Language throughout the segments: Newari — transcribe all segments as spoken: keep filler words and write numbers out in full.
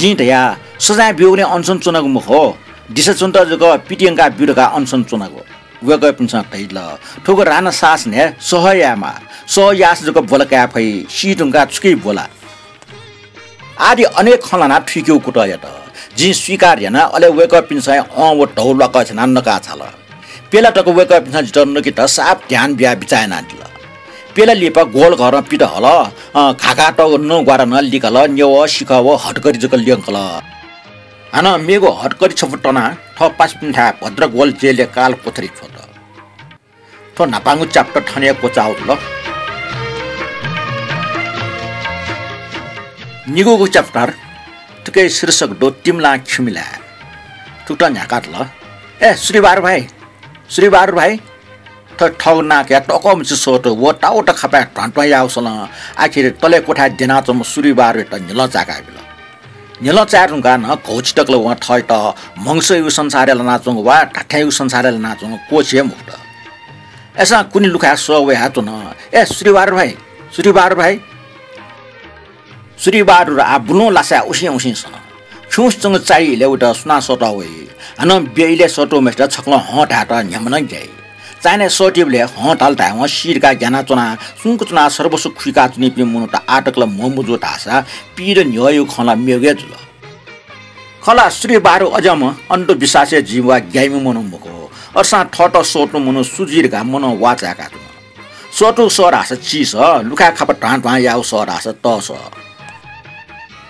जिं धया, सजाँय ब्यूगुलिं अनसन च्वनागु मखु, दिसा च्वनेत जक पितियंकाः ब्यु धकाः अनसन च्वनागु। वय्कःपिन्सं धयादिल, थुगु राणा शासनय् सह यायेमाः, सह याःसा जक ब्वला काये फइ, सी धुंकाः छुकी ब्वला। आदि अनेक खँ ल्हानाः थुइकेगु कुतः यात। जिं स्वीकार याना, अले वय्कःपिन्सं हे अँ व धौ ल्वाकछ्यानाः नकाः झाल। प्यला तक वय्कःपिन्सं जितः नकेत साफ ध्यान बियाः बिचाः यानादिल। प्यला लिपा गोलघरं पित हल, अँ, घाघातःगु नं ग्वारा नं लिकाल, न्यवः, सिखः व हतकरी जक ल्यंकल। हानं मेगु हतकरी छपु तनाः थः पासापिन्थाय् भद्रक गोल जेलय् काल कोठरी छ्वत। थ्व न्हापांगु chapter थन हे क्वचाः जुल। निगूगु chapter, थुकिया शीर्षक दु तिमिलां खिमिलाय्। थुकथं न्ह्याकादिल, ए सूरिबहादुर भाइ, सूरिबहादुर भाइ। थ्व थःगु नां कयाः तःकःमिसे सःतू व ताउत खापाय् ध्वाँ ध्वाँ याःगु सलं आखिर तले क्वथाय् द्यनाच्वंम्ह सूरिबहादुरयात न्ह्यलं चाय्काबिल। न्ह्यलं चाये धुंकाः नं घौछि तकल वं थःयात म्हगसयागु संसारय् लानाच्वंगु वा धात्थेंयागु संसारय् लानाच्वंगु क्वःछि हे मफुत। अय्सां कुन्हु लुखाय् सः वयाच्वन, ए सूरिबहादुर भाइ, सूरिबहादुर भाइ। सूरिबहादुर आः बुलुं लासाय् उसें उसें सन। खिउँसे च्वंगु चाय् इलय् वइत सुनां सःतः वइ। हानं ब्यः इलय् सःतूम्हय्सित छकलं हँ धायेत न्ह्याम्ह नं ग्याइ। चान्हय् सःतीबलय् हँ धाल धायेवं सी धकाः ग्यानाच्वनाः सुंक च्वनाः सर्वस्व खुइकाच्वनीपिं मनूत आः तकल म्हो मजू धाःसा पीर न्ह्यःयागु खँ ला मेगु हे जुल। खला, सूरिबहादुर अज्याःम्ह अन्धविश्वासय् जीं वा ग्याइम्ह मनू मखु। अय्सां थःत सःतूम्ह मनू सु जुइ धकाः मनं वाः चाय्काच्वन। सःतूगु सः धाःसा चीसः, लुखाय् खापा ध्वाँ ध्वाँ याःगु सः धाःसा तःसः।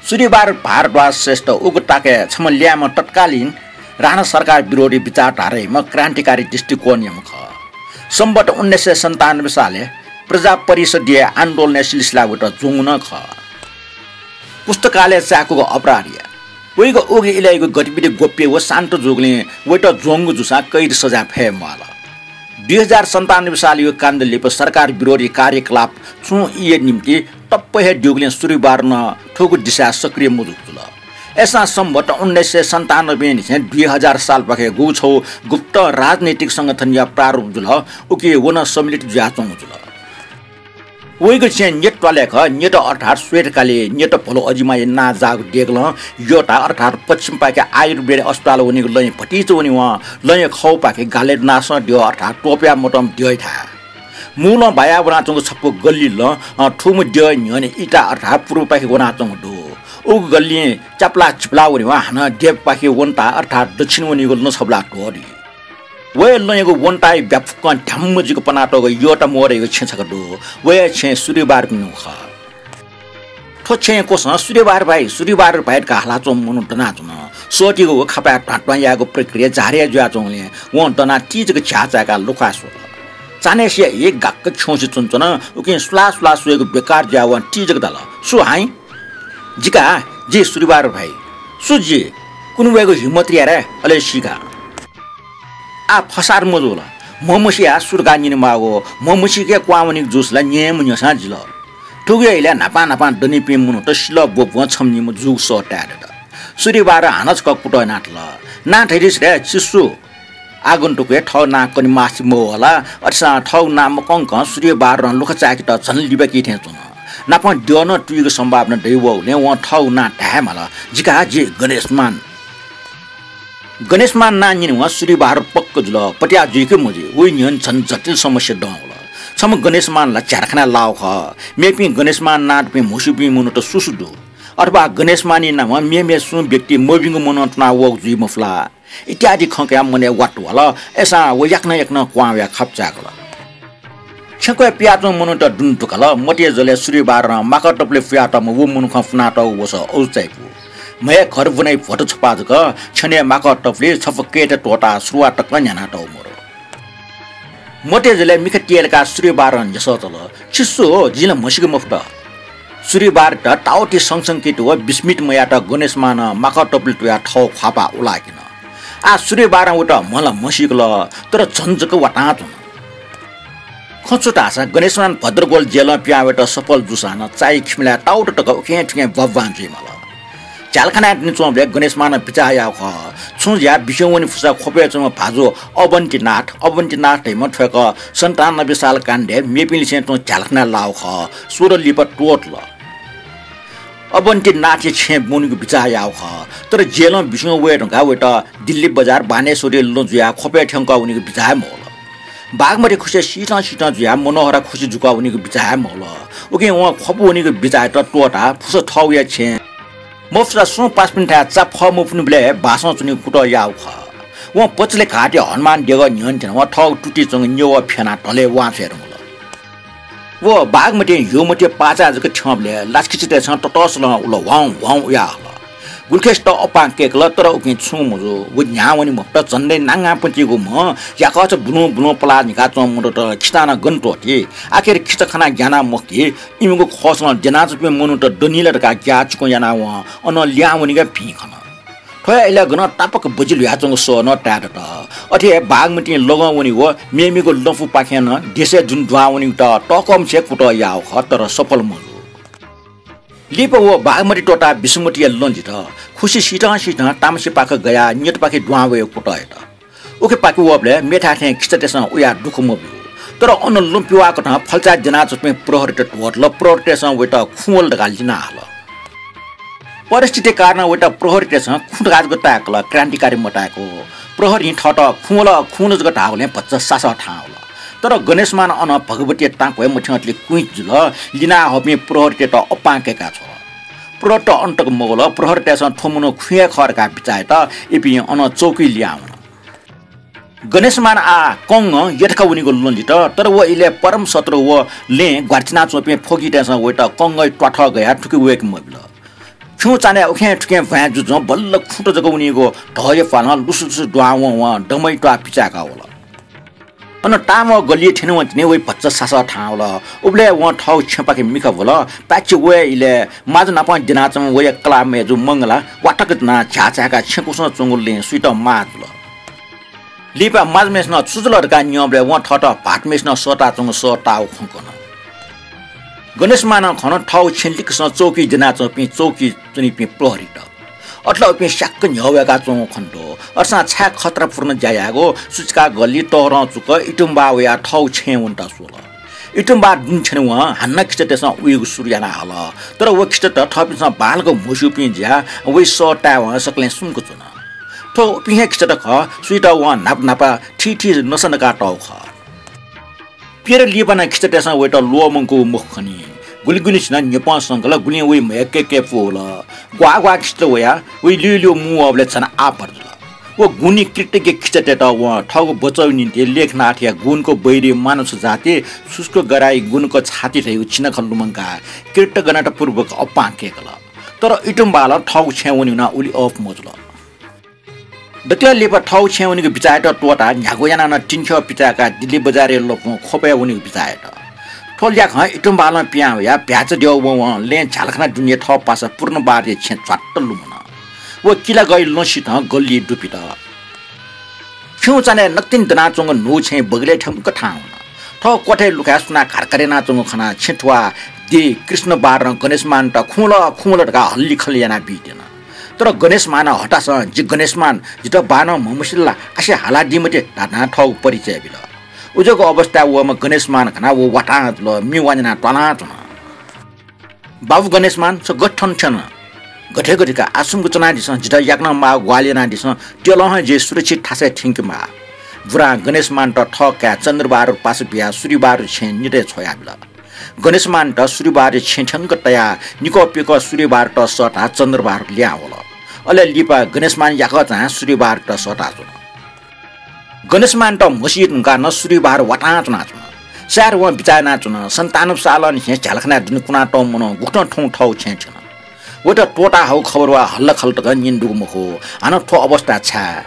सूरिबहादुर भारद्वाज श्रेष्ठ उगु ताकय् छम्ह ल्याय्म्ह तत्कालीन राणा सरकार विरोधी विचारधारायाम्ह क्रान्तिकारी दृष्टिकोणयाम्ह खः। सम्बत उन्नाइस सय सन्तानब्बे सालय् प्रजा परिषदीय आन्दोलनया सिलसिलाय् वइत ज्वंगु नं खः। पुस्तकालय चाय्कूगु अपराध या। वइगु उगु इलय्यागु गतिविधि गोप्य व शान्त जूगुलिं वइत ज्वंगु जूसां कैद सजाँय फये म्वाल। दुई हजार सन्तानब्बे सालयागु काण्ड लिपा सरकार विरोधी कार्यकलाप छुं इया निम्ति तप्प हे दीगुलिं सूरिबहादुर नं थुगु दिशाय् सक्रिय मजूगु जुल। अय्सां सम्बत उन्नाइस सय सन्तानब्बे निसें दुई हजार सालपाखे गुगु छगू गुप्त राजनैतिक संगठनया प्रारूप जुल, उकी व नं सम्मिलित जुयाच्वंगु जुल। वइगु छेँय् न्यत त्वालय् खः। न्यत अर्थात् श्वेतकाली, न्यत भलो अजिमाया नां जाःगु देगलं यःता अर्थात् पश्चिमपाखे आयुर्वेद अस्पताल वनीगु लँय् भतिचा वनेवं लँया खवपाखे गालय् नासं द्यः अर्थात् त्वपुया मतःम्ह द्यःया थाय्। मूलं बाया वनाच्वंगु छपु गल्ली लं, अ, थुम्ह द्यःया न्ह्यःने इता अर्थात् पूर्वपाखे वनाच्वंगु दु। उगु गल्लिं च्यापला चिपला वनेवं हानं देपापाखे वनता अर्थात् दक्षिण वनीगु लं छबुला त्वःदी। वया लँयागु वनताया ब्याफुक्कं ध्याम्म जुइक पनातःगु यःता मोरयागु छेँ छकः दु। वया छेँय् सूरिबहादुरपिनिगु खः। थ्व छेँय् क्वसं सूरिबहादुर भाइ, सूरिबहादुर भाइ धकाः हालाच्वंम्ह मनू दनाच्वन। सःतीगु व खापाय् ध्वाँ ध्वाँ यायेगु प्रक्रिया जारी हे जुयाच्वंगुलिं वं दनाः ति जक झ्याः चाय्काः लुखाय् स्वल। चान्हय्सिया हि गाक्क खिउँसे च्वनाच्वन, उकिं सुलाः सुलाः स्वयेगु बेकार जुयाः वं ति जक धाल, सु हाइ? जि का, जि सूरिबहादुर भाइ। सु जि? कुन्हु वयेगु हिम्मत या रे, अले सी का। आः फसाद मजू ला? म्हमसियाः सु धकाः न्यनेमाःगु, म्हमसीके क्वहां वनीगु जूसा ला न्यँ हे मन्यंसां जिल। थुकिया इलय् न्हापां न्हापां दनिपिं मनूत सिलः ब्वब्वं छम्ह निम्ह जूगु सः ताये दत। सूरिबहादुरं हानं छकः कुतः यानाः धाल, नां धयादिसँ रे, छि सु? आगन्तुकय् थःगु नां कनेमास्ति मवः ला? अथेसां थःगु नां मकंकं सूरिबहादुरं लुखा चाय्केत झन लिबाकी थें च्वन। नापं द्यः नं तुइगु सम्भावना दयावःगुलिं वं थःगु नां धाये हे माल, जि का, जि गणेशमान। गणेशमान नां न्यनेवं सूरिबहादुर पक्क जुल। पत्याः जुइ कि मजुइ, वया न्ह्यःने झन जटिल समस्या दं वल। छम्ह गणेशमान ला झ्यालखानाय् लाःगु खः। मेपिं गणेशमान नां दुपिं म्हसीपिं मनूत सु सु दु? अथवा गणेशमानया नामं मेम्ह सुं व्यक्ति मभिंगु मनं च्वनावःगु जुइ मफु ला? इत्यादि खँ कयाः मनय् वात वाल। अय्सां व याकनं याकनं क्वहां वयाः खापु चाय्कल। छेँक्वय् पियाच्वंम्ह मनूत दुने दुकल। मते जलय् सूरिबहादुरं माकः तपुलि पुयातःम्ह व मनुखं पुनातःगु वसः अजू चायापु। म्हय् घर ब्वनाइ भ्वत छपाः जक, छ्यनय् माकः तपुलि, छपु कय्ता त्वःताः सुरुवात तकं न्ह्यानातःगु मरु। मते जलय् मिखा त्यय्लाकाः सूरिबहादुरं न्ह्यसः चल, छि सु हो? जिं ला म्हसीके मफुत। सूरिबहादुरयात ताःवथि संशंकित व विस्मित मयायेत गणेशमानं माकः तपुलि तुयाः थःगु ख्वाःपाः उलाकिन। आः सूरिबहादुरं वयात म्हं ला म्हसीकल, तर झन जक वातां च्वन। खँ छु धाःसा गणेशमान भद्रक गोल जेलं पिहां वयेत सफल जूसां नं चाय् खिमिलाय् ताउत तक उखें थुखें ब्वाँब्वाँ जुइमाल। झ्यालखानाय् दुने च्वंबलय् गणेशमानं बिचाः याःगु खः। छुं ज्या बिस्युं वने फुसा ख्वपय् च्वंम्ह भाजु अवन्तीनाथ, अवन्तीनाथ धइम्ह थ्वय्कः सन्तानब्बे साल काण्डय् मेपिंलिसें तुं झ्यालखानाय् लाःगु खः। स्वदँ लिपा त्वःतल। अवन्तीनाथया छेँय् ब्वनेगु बिचाः याःगु खः। तर जेलं बिस्युं वये धुंकाः वयात दिल्ली बजार बानेश्वरया लँ जुयाः ख्वपय् थ्यंकः वनेगु बिचाः हे मवल। बागमती खुसिया शीतं शीतं जुयाः मनोहरा खुसि जुकाः वनेगु बिचाः हे मवल। उकिं वं ख्वप वनेगु बिचाःयात त्वःताः फुसा थःगुया छेँय् मफुसा सुं पासापिन्थाय् चा फः मफुनिबलय् हे बासं च्वनेगु कुतः याःगु खः। वं पचले घाटया हनुमान देगः न्ह्यःने थ्यनावं थःगु तुतिइ च्वंगु न्यवः फ्यनाः ढलय् वां छ्वये धुंकल। व बागमतीं ह्यूमतिया पाःचाः जक थ्यंबलय् लासाखिचातय्सं ततःसलं उलः ह्वाउँ ह्वाउँ उयाहल। गुलिखय्‌सित अपां कय्‌कल, तर उकिं छुं मजू। व न्ह्याः वने मफुत। झन्डै नांगां पतिगु म्ह याकःचा बुलुं बुलुं पलाः न्हिकाच्वंम्ह मनूत खिचां नं गन त्वःती? आखिर खिचा खनाः ग्यानाः मखुकी, इमिगु खःसलं द्यनाच्वंपिं मनूत दनि ला धकाः ग्याःचिकुं यानावं अनं लिहां वनेगु भिं खन। थ्वया इलय् गनं तापाक बजि ल्हुयाच्वंगु सः नं ताये दत। अथे हे बागमतीं लगं वनेगु व मेमेगु लँपुपाखें नं देशय् दुने दुहां वनेगुयात तःकःमिसे कुतः याःगु खः, तर सफल मजू। लिपा व बागमती त्वःताः बिसुमतिया लँ जित। खुसि शीतं शीतं तामसिपाखे गयाः न्यतपाखे दुहां वयेगु कुतः यात। उखेपाखे वःबलय् मेथाय् थें खिचातय्सं उयाः दुःख मब्यू। तर अन लँ पिवाःकथं फल्चाय् द्यनाच्वंपिं प्रहरीत त्वःतल। प्रहरीतय्सं वयात खुँ वल धकाः लिना हल। परिस्थितिया कारणं वयात प्रहरीतय्सं खुँ धकाः जक ताय्‌कल, क्रान्तिकारी मताय्‌कू। प्रहरीं थःत खुँ वल, खुँ वल जक धाःगुलिं भचा सासः थाहां वल। तर गणेशमान अन भगवतीया तांक्वय् मथ्यंतले कुइँत जुल। लिना हःपिं प्रहरीतय्त अपां कय्‌का छ्वल। प्रहरीत अन तक मवल। प्रहरीतय्सं थ्व मनू खुँ हे खः धकाः बिचाः यात। इपिं अन चौकी लिहां वन। गणेशमान आः कंगं यतखा वनेगु लँ जित, तर व इलय् परम शत्रु व लँय् ग्वाराचिनाच्वंपिं फौजीतय्सं वयात कंगय् त्वाथः गयाः थुके वय्‌के मबिल। खिउँचान्हय् उखें थुखें भ्वाँय् जुजुं बल्ल खुँत जक वनीगु धःया प्वालं लुसुलुसु दुहां वं वं दमय् त्वाः पिचाय्‌का वल। अन तांम्ह गल्लिइ थ्यनेवं तिनि वइ भचा सासः थाहां वल। उबलय् वं थःगु छेँपाखे मिखा भ्वल। पाय्‌छि वये इलय् माजु नाप द्यनाच्वंम्ह वया कलाः मय्‌जु मंगला वातक दनाः झ्याः चाय्‌काः छेँकुसं च्वंगु लँय् सुइत माः जुल। लिपा माजु मेसिनं छु जुल धकाः न्यंबलय् वं थःत भाःत मेसिनं सःताच्वंगु सः ताःगु खँ कन। गणेशमानं खन थःगु छेँ लिक्कसं चौकी द्यनाच्वंपिं चौकी च्वनीपिं प्रहरीत। अथे ला उपिं स्याक्क न्ह्यः वय्‌काच्वंगु खनेदु। अथेसां छाय् खतरापूर्ण ज्या यायेगु सुचिकाः गल्ली तःधंचुक इटुम्बा वयाः थःगु छेँय् वनेत स्वल। इटुम्बा दुने थ्यनेवं हानं खिचातय्सं उइगु सुरु याना हल। तर व खिचात थःपिन्सं बांलाक म्हस्यूपिं जुयाः वइ सः तायेवं सकलें सुम्क च्वन। थ्व उपिं हे खिचात खः, सुइत वं न्हापा न्हापा थीथी नसा नकातःगु खः। प्यदँ लिपा नं खिचातय्सं वइत ल्वःमंकूगु मखु खनी। गुलिगुलिसिनं न्ह्यपं संकल, गुलिं वइ म्हय् कय्‌कय् पूवल। ग्वाः ग्वाः खिचात वयाः वइ ल्यूल्यू मू वःबलय् झन आपत जुल। व गुणी कृतज्ञ खिचातय्त वं थःगु बचःया निंतिं लेखनाथया गुणको बैरी मानुष जाति, शुष्क गराइ गुणको छाती धयागु चिनाखँ लुमंकाः कृतज्ञतापूर्वक अपां कय्‌कल। तर इटुम्बालं थःगु छेँय् वनेगु नं उलि अःपु मजुल। दकलय् लिपा थःगु छेँय् वनेगु बिचाःयात त्वःताः न्ह्यागु यानाः नं तिंथ्यः पिचाय्‌काः दिल्ली बजारया लँपुं ख्वपय् वनेगु बिचाः यात। थ्व ल्याखं इटुम्बालं पिहां वयाः भ्याःचा द्यः वंवं लँय् झ्यालखाना दुने थः पासा पूर्णबहादुरया छेँ च्वात्त लुमन। व किलागःया लँ सितं गल्लिइ दुपित। खिउँचान्हय् नकतिनि दनाच्वंगु न्हू छेँ बगलय् थ्यंक थाहां वन। थः क्वथय् लुखाय् सुनां घारघार यानाच्वंगु खनाः छेँ थुवाः दी कृष्णबहादुरं गणेशमानयात खुँ वल, खुँ वल धकाः हल्लिखल्लि यानाः बिद्यन। तर गणेशमानं हतासं, "जि गणेशमान, जितः बाःनं म्हमसिल ला, आसे हालादी मते" धाधां थःगु परिचय बिल। उज्याःगु अवस्थाय् वःम्ह गणेशमान खनाः व वातां जुल, म्ये वान्यनाः त्वालां च्वन। "बाबु गणेशमान, छ गथे थन थ्यन?" "गथे गथे का, आः सुम्क च्वनादिसँ, जितः याकनं माःगु ग्वाहालि यानादिसँ, त्यलं हे जिं सुरक्षित थासय् थ्यंके माः।" बुरां गणेशमानयात थः काय् चन्द्रबहादुर पासा बियाः सूर्यबहादुर छेँय् नितय् छ्वयाबिल। गणेशमानयात सूर्यबहादुरया छेँय् थ्यंक तयाः निकः प्यकः सूर्यबहादुरयात सःताः चन्द्रबहादुर लिहां वल। अले लिपा गणेशमान याकःचां सूर्यबहादुरयात सःताच्वन। गणेशमानयात म्हसी धुंकाः नं सूर्यबहादुर वातां च्वनाच्वन। सायद वं बिचाः यानाच्वन, सन्तानुपसालंनिसें झ्यालखानाय् दुने कुनातःम्ह मनू गुकथं थौं थःगु छेँय् थ्यन। वयात त्वःताः हःगु खबर वा हल्लाखल्ला तकं न्यने दुगु मखु। हानं थ्व अवस्था छाय्?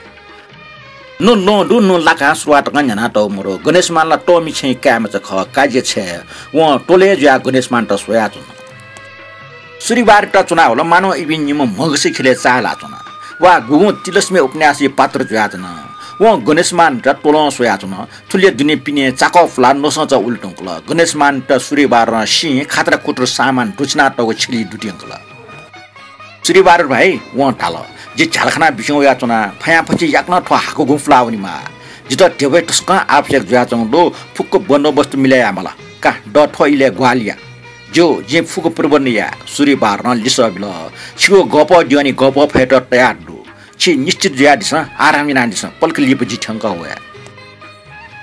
न लँ दु, न लाकां सुरुवात तकं न्ह्यानातःगु मदु। गणेशमान ला तःमि छेँया काय्‌मचा खः, काज्या छय्। वं त्वलय् जुयाः गणेशमानयात स्वयाच्वन। सूर्यबहादुरयात च्वनाः वल, मानौं इपिं निम्ह म्हगसय् खिलय् चाःहिलाच्वन। वा गुगुं तिलस्मी उपन्यासया पात्र जुयाच्वन। वं गणेशमानयात त्वलं स्वयाच्वन। थुलिया दुने पिने चाकः पुलाः नसं चा उलि धुंकल। गणेशमानयात सूर्यबहादुरं सिं, खात्राखुत्र सामान दुछिनातःगु छ्यलिइ दुथ्यंकल। "सूर्यबहादुर भाइ," वं धाल, "जि झ्यालखानां बिस्युं वयाच्वना। फयांफच्छि याकनं थ्व हाकुगुं पुलाः वनेमाः। जितः ध्यबा तसकं आवश्यक जुयाच्वंगु दु। फुक्क बन्दोबस्त मिले यायेमाल। का, द थ्व इलय् ग्वाहालि या।" ज्यू, जिं फुक्क प्रबन्ध याये, सूर्यबहादुरं लिसः बिल। छिगु गःपः द्यःने गःपः फयेत तयार दु। छि निश्चित जुयादिसँ, आराम यानादिसँ, पलख लिपा जि थ्यंकः वये।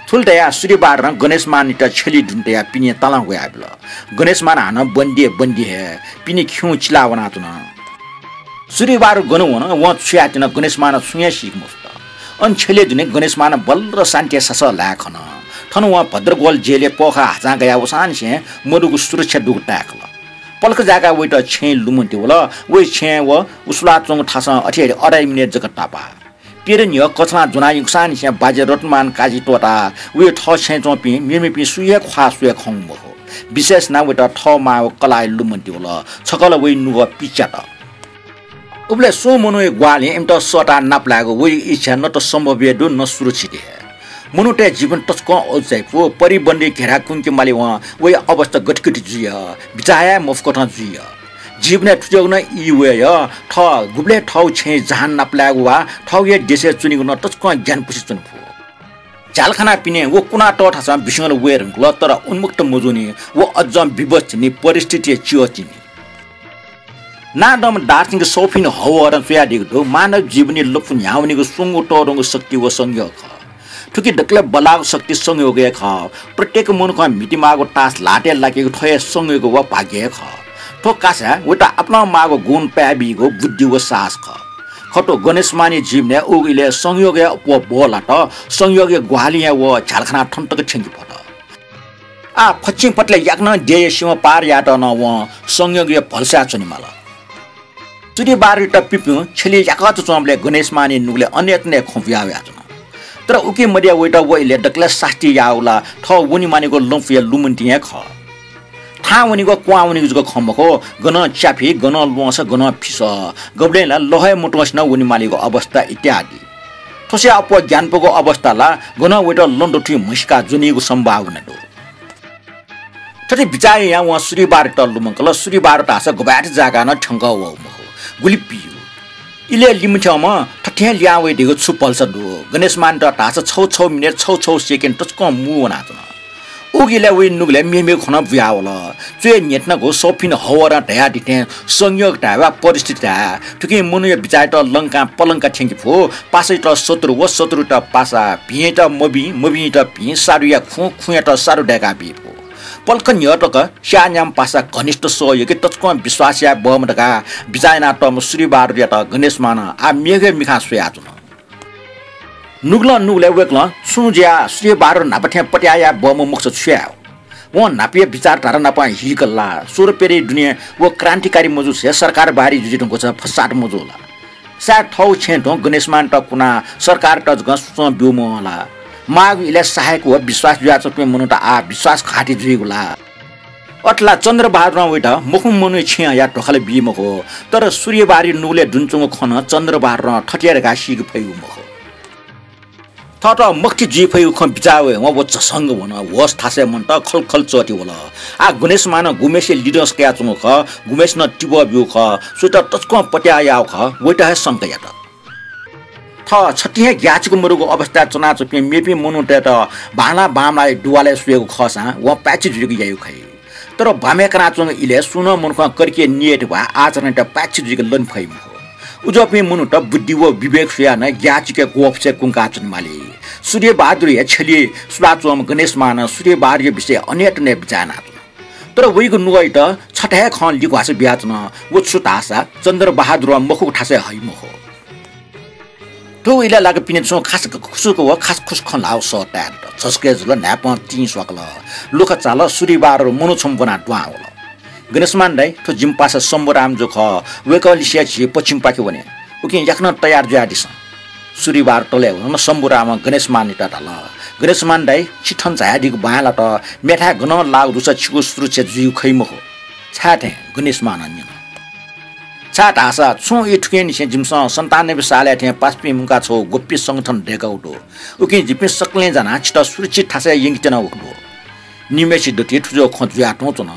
थुलि धयाः सूर्यबहादुरं गणेशमानयात छ्यली दुने तयाः पिने तालं वयाबिल। गणेशमान हानं बन्दिए बन्दी हे पिने खिउँ चिला वनाच्वन। सूर्यबहादुर गन वन, वं छु याये त्यन, गणेशमानं छुं हे सीके मफुत। अन छ्यले दुने गणेशमानं बल्ल शान्तिया सासः लाये खन। थन वं भद्रगोल जेलय् पःखाः हाचां गयाः वसांनिसें मदुगु सुरक्षा दुगु ताय्‌कल। पलख जाय्‌काः वइत छेँय् लुमन्ति वल। वइ छेँय् व उसुलाच्वंगु थासं अथे अढाइ मिनेट जक तापाः। प्यदँ न्ह्यः कछलां ज्वनाः यंकूसांनिसें बाज्या रतनमान काजी त्वःताः वइ थः छेँय् च्वंपिं मेमेपिं सुयां हे ख्वाः स्वये खंगु मखु। विशेष यानाः वइत थः मां व कलाःया लुमन्ति वल। छकः ला वइ नुगः पिच्यात। उबलय् सुं मनूया ग्वाहालिं इमित सःताः नापलायेगु वइ इच्छा न त सम्भव हे दु, न सुरक्षित हे। मनूतय् जीवन तसकं अजू चायापुगु, परिबन्दी घेरा कुंके माली वं वइ अवस्था गथे गथे जुइ, बिचाः याये मफुकथं जुइ। जीवनय् थुज्याःगु नं ई वये, थः गुबलय् थःगु छेँय् जहान नापलायेगु वा थःगु हे देशय् च्वनीगु नं तसकं ग्यानापुसे च्वने फु। झ्यालखाना पिने व कुना तःथासं बिस्युं ला वये धुंकल, तर उन्मुक्त मजूनि, व अज्जं विवश जुनि, परिस्थितिया च्यः चिनि। नांदंम्ह दार्शनिक सौफिन हौवरं च्वयादीगु दु, मानव जीवनय् लँपु न्ह्यावनीगु स्वंगू तःधंगु शक्ति व संयोग खः। थुकी दकलय् बल्लाःगु शक्ति संयोग हे खः। प्रत्येक मनुखं म्हितेमाःगु तास ल्हातय् लाकेगु थ्व हे संयोग व भाग्य हे खः। थ्व कासाय् वइत आपालं माःगु गुण पाय्‌बीगु बुद्धि व साहस खः। खः थ्व गणेशमानया जीवनय् उगु इलय् संयोगया अप्वः ब्वःलात, संयोगया ग्वाहालिं हे व झ्यालखाना थन तक थ्यंके फत। आः फच्चिं पतले याकनं देय्‌या सीमा पार यायेत नं वं संयोगया भलसाय् च्वनेमाल। सूर्यबहादुरयात पिपिं छ्यलिइ याकःचा च्वंबलय् गणेशमानया नुगलय् अनेत नये खँ बुया वयाच्वन। तर उकी मदया वइत व इलय् दकलय् सास्ती याःगु ला थः वनेमानिगु लँपुया लुमन्तिं हे खः। थाहां वनीगु क्वहां वनीगु जक खँ मखु, गनं च्याफि, गनं ल्वंसा, गनं फिसः, गबलें ला लः हे मत्वंसे नं वनेमालीगु अवस्था इत्यादि। थ्वस्वया अप्वः ग्यानापुगु अवस्था ला गनं वइत लँ दथुइ म्हसीका ज्वनीगु सम्भावना दु। थथे बिचाः यायां वं सूर्यबहादुरयात लुमंकल। सूर्यबहादुर धाःसा गबलें जाय्‌काः नं थ्यंकः वःगु मखु, गुलि पीगु। इलय् लिमथ्यंम्ह थथें लिहां वइधइगु छु भलसा दु? गणेशमानयात धाःसा छगू छगू मिनेट, छगू छगू सेकेन्ड तसकं मू वनाच्वन। उगु इलय् वइ नुगलय् मेमेगु खँ नं बुया वल। च्वय् न्ह्यथनागु सौफिन हौवरं धयादी थें संयोग धाये वा परिस्थिति धाये, थुकिं मनूया बिचाःयात लंकां पलंका थ्यंके फु। पासायात शत्रु व शत्रुयात पासा, भिंयात मभिं, मभिंयात भिं, साधुया खुँ, खुँयात साधु दय्‌का बी फु। पलख न्ह्यः तक स्याःन्याम्ह पासा घनिष्ठ सः यःके तसकं विश्वास याये बहःम्ह धकाः बिचाः यानातःम्ह सूर्यबहादुरयात गणेशमानं आः मेगु हे मिखां स्वयाच्वन। नुगलं नुगलय् वय्‌कलं छुं जुयाः सूर्यबहादुर न्हापा थें पत्याः याये बहःम्ह मखुसा छु याये? वं न्हापाया बिचारधारा नाप हीकल ला? सोह्र प्यदँया दुने व क्रान्तिकारी मजूसे सरकार बाहरी जुइ धुंकूसा फसाद मजू ला? सायद थःगु छेँय् तुं गणेशमानयात कुनाः सरकारयात जक सूचं ब्यूम्ह ला? माःगु इलय् सहायक व विश्वास जुयाच्वंपिं मनूत आः विश्वासघाती जुइगु ला? अथे ला चन्द्रबहादुरं वइत मखुम्ह मनूया छेँय् हयाः धोखा ला बी मखु, तर सूर्यबहादुरया नुगलय् दुने च्वंगु खँ नं चन्द्रबहादुरं थथे धकाः सीके फइगु मखु। थःत मखुथी जुइ फइगु खँ बिचाः वयेवं व झसंक वन, होश थासय् मन्त, खलखल चःति वल। आः गणेशमानं गुम्हय्‌सिया लिधंस कयाच्वंगु खः, गुम्हय्‌सिनं तिबः ब्यूगु खः, सुयात तसकं पत्याः याःगु खः, वइत हे शंका यात। थः छतिं हे ग्याःचिकु मदुगु अवस्थाय् च्वनाच्वंपिं मेपिं मनूतय्‌त बांलाः बांमलाःया दुवालय् स्वयेगु खःसां वं पाय्‌छि जुइक याइगु खइ। तर बामय् कनाच्वंगु इलय् सुं नं मनुखं करिके नियत वा आचरणयात पाय्‌छि जुइक लने फइ मखु। उज्याःपिं मनूत बुद्धि व विवेक स्वयाः नं ग्याःचिकय् ग्वःफसय् कुंकाच्वनेमाली। सूर्यबहादुरया छ्यलिइ सुलाच्वंम्ह गणेशमानं सूर्यबहादुरया विषयय् अनेत नये बिचाः यानाच्वन। तर वइगु नुगःयात छता हे खँ लिक्वास बियाच्वन, व छु धाःसा चन्द्रबहादुरं मखुगु थासय् हइ मखु। थ्व इलय् लाक पिने छुं खास खुसुक व खास खुस खँ ल्हाःगु सः ताये दत। झसुकय् जुल, न्हाय्पं तिं स्वाकल। लुखा चाल, सूर्यबहादुर मनू छम्ह ब्वनाः दुहां वल। गणेशमान दाइ, थ्व जिमि पासा शम्भुराम जु खः। वय्‌कः लिसें झी पच्छिमपाखे वने। उकिं याकनं तयार जुयादिसँ। सूर्यबहादुर तलय् वन। शम्भुरामं गणेशमानयात धाल, गणेशमान दाइ, छि थन झायादीगु बांलात। मेथाय् गनं लाःगु दुसा छिगु सुरक्षा जुइगु खइ मखु। छाय् थें? गणेशमानं न्यन। छाय् धाःसा छुं ई थुकिंनिसें जिमिसं सन्तानब्बे सालय् थें पासापिं मुंकाः छगू गोप्य संगठन दय्‌कागु दु। उकिं जिपिं सकलें जानाः छितः सुरक्षित थासय् यंके त्यनागु दु। निम्हय्‌सित दथुइ थुज्वः खँ जुयातुं च्वन।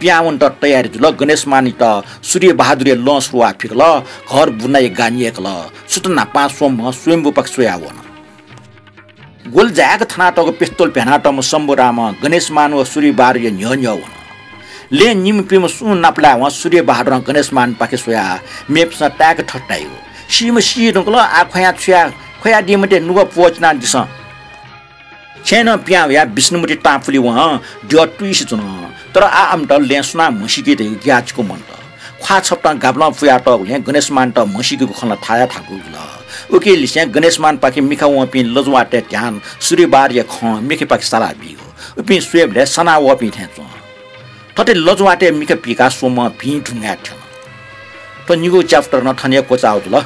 पिहां वनेत तयारी जुल। गणेशमानयात सूर्यबहादुरया लँ सुरुवाः फिकल। घर बुनाया गान यय्‌कल। सुथ न्हापां स्वम्ह स्वयम्भूपाखे स्वयाः वन। ग्वलि जाय्‌क थनातःगु पिस्तोल भ्यानातःम्ह शम्भुरामं गणेशमान व सूर्यबहादुरया न्ह्यः न्ह्यः वन। लँय् निम्ह पिम्ह सुं नापलायेवं सूर्यबहादुरं गणेशमानपाखे स्वयाः मेपिन्सं ताय्‌क थथे धाइ, सीम्ह सी धुंकल, आः ख्वयाः छु याये, ख्वयादी मते, नुगः प्वःचिनादिसँ। छेँनं पिहां वयाः विष्णुमूर्ति तांपुलि वं द्यः तुइसे च्वन। तर आः अमित लँय् सुनां म्हसीकी धइगु ग्याःचिकु मन्त। ख्वाः छपतं गाबलं पुयातःगुलिं गणेशमानत म्हसीकीगु खँ ला थाय् थाकु जुल। उकिं लिसें गणेशमानपाखे मिखा वंपिं लजुवातय् ध्यान सूर्यबहादुरया खं मिखापाखे साला बीगु। उपिं स्वयेबलय् सना वःपिं थें च्वं। थथे लजुवातय् मिखा पीकाः स्वम्हं भिं धुंकाः थ्यन। थ्व निगू chapter नं थन हे क्वचाः जुल।